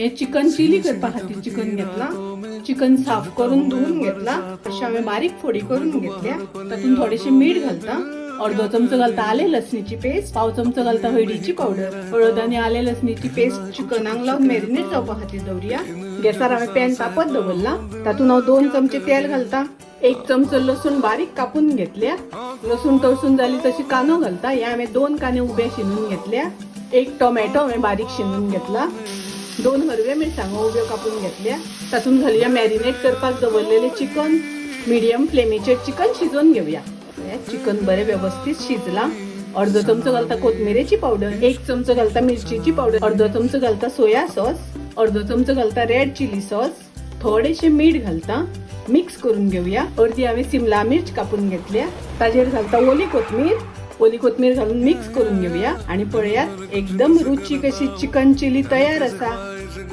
हे chicken chilli करपा खातीर चिकन घेतला. चिकन साफ करून धुवून घेतला. अशें हांवें बारीक फोडी करून घेतल्या. तातूंत थोडेशें मीठ घालता, अर्दो चमचो घालता आले लसणीची पेस्ट, पाव चमचो घालता हळदीची पावडर. हळद आनी आले लसणीची पेस्ट चिकनाक लावन मॅरिनेट जावपा खातीर दवरुया. गॅसार हांवें पॅन तापत दवरला. तातूंत हांव 2 चमचे तेल घालता. 1 चमचो लसूण बारीक कापून घेतल्या. लसूण तळसून जाली तशी कांदो घालता. हे हांवें दोन कांदे उबे शिनून घेतल्या. एक टोमॅटो हांवें बारीक शिनून घेतला. दोन हरव्या मिरसांगो उब्यो कापून घेतल्या. तातूंत घालुया मॅरिनेट करपाक दवरलेले चिकन. मिडियम फ्लेमीचेर चिकन शिजोवन घेवया. हे चिकन बरें व्यवस्थित शिजला. अर्दो चमचो घालता कोथमिरेची पावडर, 1 चमचो घालता मिरचीची पावडर, अर्दो चमचो घालता सोया सॉस, अर्दो चमचो घालता रेड चिली सॉस, थोडेशें मीठ घालता. मिक्स करून घेवया. अर्दी हांवें सिमला मिर्च कापून घेतल्या. ताजेर घालता ओली कोथमीर. ओली कोथमीर घालून मिक्स करून घेवया आणि पळयात, एकदम रुचीक अशी चिकन चिली तयार आसा.